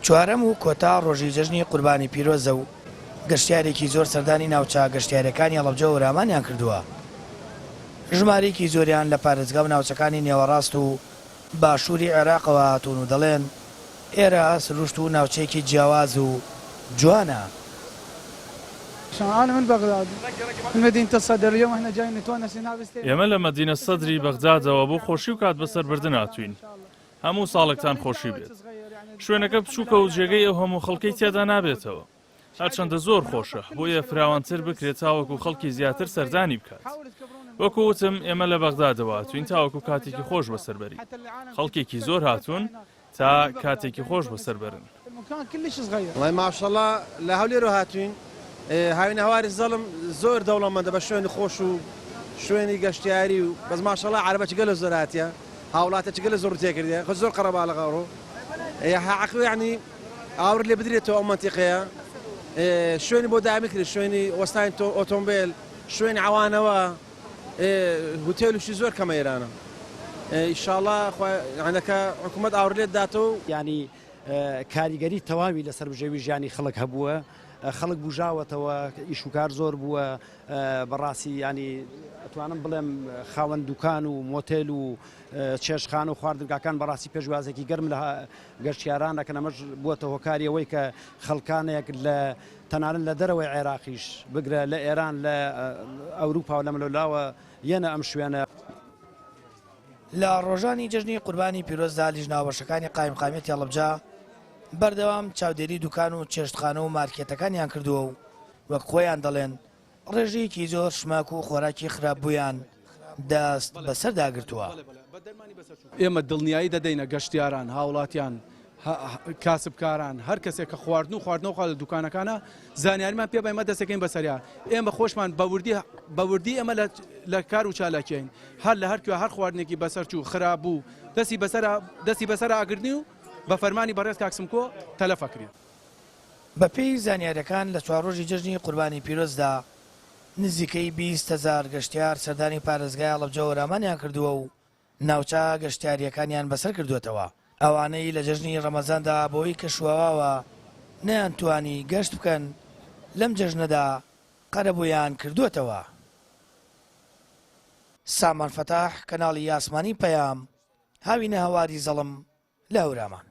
چوارەم و کۆتا ڕۆژی جەژنی قوربانی پیرۆزە و گەشتیارێکی زۆر سەردانی ناوچە گەشتیارییەکانی هەڵەبجە و هەورامانیان کردووە. ژمارەیەکی زۆریان لە پارێزگا و ناوچەکانی نێوەڕاست و باشووری عێراقەوە هاتوون و دەڵێن، ئێرە سروشت و ناوچەیەکی جیاواز و جوانە. ئێمە لە مەدینە سەدری بەغدادەوە بۆ خۆشی و کات بەسەربردن هاتووین. هەموو ساڵێکتان خۆشی بێت. شوێنەکە بچووکە و جێگەی ئەو هەموو خەڵکەی تیادا نابێتەوە. هەرچەندە زۆر خۆشە، بۆیە فراوانتر بکرێت تاوەکو خەڵکی زیاتر سەردانی بکات. وەکو وتم ئێمە لە بەغدادەوە هاتووین تاوەکو کاتێکی خۆش بەسەر بەرین. خەڵکێکی زۆر هاتوون تا کاتێکی خۆش بەسەر بەرن. وەڵای ماشەڵا لە هەولێرەوە هاتووین هاوینەهەواری زەڵم زۆر دەوڵەمەندە بە شوێنی خۆش و شوێنی گەشتیاری و بەس ماشەڵا عەرەبەچ گەلە زۆر هاتیە هاوڵاتەچ گەلە زۆر ڕوو تێکردیە خۆ زۆر قەرەباڵغە ئەڕۆ حەقی یعنی ئاوڕ لێ بدرێتەوە ئەو مەنتیقەیە شوێنی بۆ دامی کرد شوێنی وەستانی ئۆتۆمبێل شوێنی عوانەوە هوتێل وشی زۆر کەمە ئێرانە ئیشاڵا یانەکە حکوومەت ئاوڕ لێت داتەوە. یانی کاریگەری تەواوی لەسەر بژێوی ژیانی خەڵک هەبووە، خەڵک بوژاوەتەوە، ئیشوکار زۆر بووە، بەڕاستی یانی ئەتوانم بڵێم خاوەن دوکان و مۆتێل و چێشتخانە و خواردنگاکان بەڕاستی پێشوازێکی گەرم لە گەشتیاران دەکەن، ئەمەش بووەتە هۆکاری ئەوەی کە خەڵکانێک لە تەنانەت لە دەرەوەی عێراقیش بگرە لە ئێران لە ئەوروپا و لەملەولاوە یەنە ئەم شوێنە. لە ڕۆژانی جەژنی قوربانی پیرۆزدا لیژنە هاوبەشەکانی قایمقامیەتی هەڵەبجە بەردەوام چاودێری دوکان و چێشتخانە و مارکێتەکانیان کردووە و وەک خۆیان دەڵێن ڕێژەیەکی زۆر شمەک و خۆراکی خراپبوویان دەست بەسەردا گرتووە. ئێمە دڵنیایی دەدەینە گەشتیاران، هاوڵاتیان، کاسبکاران، هەر کەسێک کە خواردن و خواردنەوە خوا لە دوکانەکانە زانیاریمان پێ بە دەستەکەین بەسەریا ئێمە خۆشمان بە وردی بە وردی ئێمە لە کار و چالاکیین هەر لە هەرکوێ هەر خواردنێکی بەسەرچوو خراپ بوو دەستی بەسەر دەستی بەسەر ئاگرنی و بە فەرمانی بەڕێز کاک سمکۆ تەلەف ئەکرێت. بەپێی زانیارییەکان لە چوار ڕۆژی جەژنی قوربانی پیرۆزدا نزیکەی 20 هەزار گەشتیار سەردانی پارێزگای هەڵەبجە و هەورامانیان کردووە و ناوچە گەشتیارییەکانیان بەسەر کردووەتەوە. ئەوانەی لە جەژنی ڕەمەزاندا بەهۆی کەشوهەواوە نەیانتوانی گەشت بکەن، لەم جەژنەدا قەرەبوویان کردووەتەوە. سامان فەتاح، کەناڵی ئاسمانی پەیام، هاوینەهەواری زەڵم لە هەورامان.